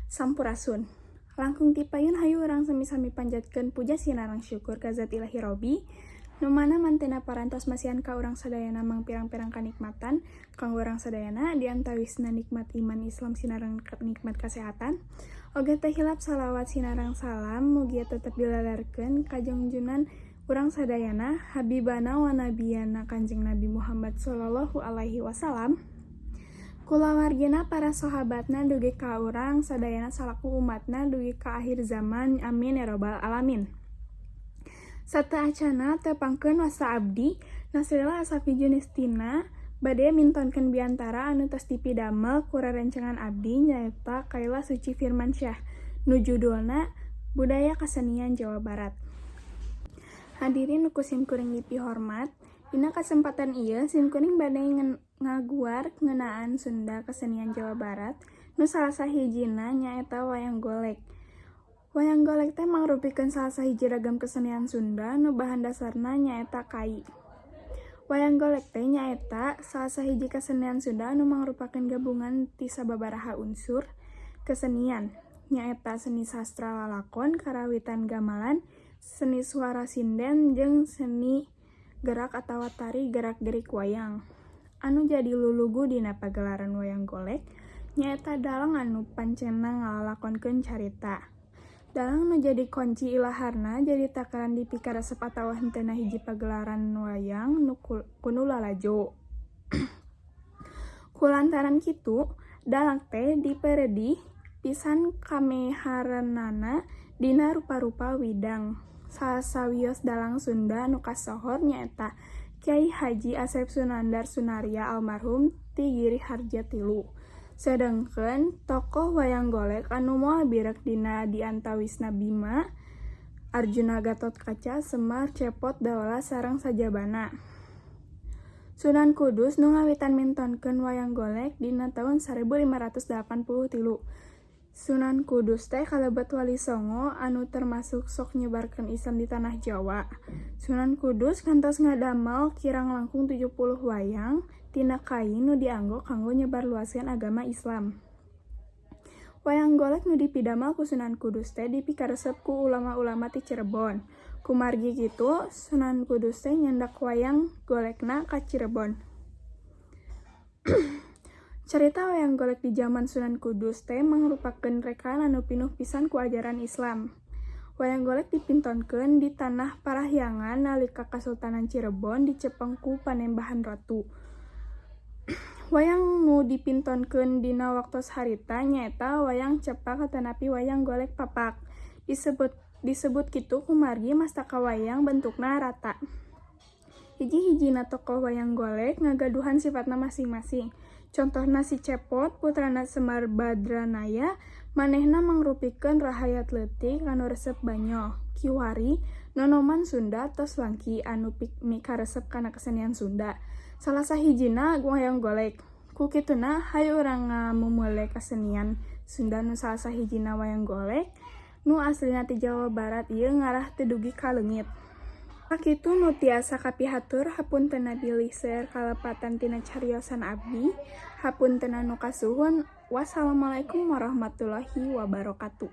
Sampurasun. Langkung ti payun hayu urang sami-sami panjatkeun puja sinareng syukur ka Zat Ilahi Robbi, nu mana mantena parantos masihan ka urang sadayana mangpirang-pirang kanikmatan kanggo urang sadayana, di antawisna nikmat iman Islam sinareng nikmat kasehatan. Oge teu hilap salawat sinareng salam mugia tetep dilelerkeun ka junjunan urang sadayana, habibana wa nabiyana Kanjeng Nabi Muhammad shallallahu alaihi wasallam, kulawargina, para sahabatna, dugi ka urang sadayana salaku umatna dugi ka akhir zaman, amin ya robbal alamin. Sateuacanna tepangkeun, wasta abdi Nasrila Asafi Junistina bade mintonkeun biantara anu tos dipidamel ku rerencangan abdi, nyaeta Kaila Suci Firmansyah, nu judulna Budaya Kasenian Jawa Barat. Hadirin nu ku simkuring dipihormat, dina kasempatan ieu simkuring bade ngaguar ngeunaan Sunda kesenian Jawa Barat, nu salah sahijina nyaeta wayang golek. Wayang golek teh mangrupikeun salah sahiji ragam kesenian Sunda nu bahan dasarna nyaeta kai. Wayang golek teh nyaeta salah sahiji kesenian Sunda anu mangrupakeun gabungan ti sababaraha unsur kesenian, nyaeta seni sastra lalakon, karawitan gamelan, seni suara sinden, jeung seni gerak atawa tari gerak-gerik wayang. Anu jadi lulugu dina pagelaran wayang golek nyaeta dalang anu pancenna ngalalakonkeun carita. Dalang nu jadi konci ilaharna jadi takaran dipikaresep atawa henteuna hiji pagelaran wayang nu ku nu lalajo. Kulantaran kitu, dalang teh diperedih pisan kameharanana dina rupa-rupa widang. Salah sawios dalang Sunda nu kasohor nyaeta Kyai Haji Asep Sunandar Sunarya almarhum ti Giriharja 3. Sedengkeun tokoh wayang golek anu moal birek dina diantawisna Bima, Arjuna, Gatotkaca, Semar, Cepot, Daola sareng sajabana. Sunan Kudus nu ngawitan mintonkeun wayang golek dina taun 1583. Sunan Kudus teh kalebet Wali Songo anu termasuk sok nyebarkeun Islam di tanah Jawa. Sunan Kudus kantos ngadamel kirang langkung 70 wayang tina kai nu dianggo kanggo nyebarluaskeun agama Islam. Wayang golek nu dipidamel ku Sunan Kudus teh dipikaresep ku ulama-ulama ti Cirebon. Kumargi kitu, Sunan Kudus teh nyandak wayang golekna ka Cirebon. Carita wayang golek di jaman Sunan Kudus teh mangrupakeun rekaan anu pinuh pisan ku ajaran Islam. Wayang golek dipintonkeun di tanah Parahyangan nalika Kasultanan Cirebon dicepeng ku Panembahan Ratu. Wayang nu dipintonkeun dina waktos harita nyaeta wayang cepak atanapi wayang golek papak. Disebut kitu kumargi mastaka wayang bentukna rata. Hiji-hijina tokoh wayang golek ngagaduhan sifatna masing-masing. Contohna si Cepot, putrana Semar Badranaya, manehna mangrupikeun rahayat leutik anu resep banyol. Kiwari, nonoman Sunda tos langki anu mikaresep kana kesenian Sunda. Salah sahijina wayang golek. Ku kituna hayu urang ngamumule kasenian Sunda nu salah sahijina wayang golek nu aslina ti Jawa Barat ieu ngarah teu dugi ka leungit. Sakitu nu tiasa kapihatur, hapuntenna bilih seueur kalepatan tina cariosan abdi, hapuntenna nu kasuhun. Wassalamualaikum warahmatullahi wabarakatuh.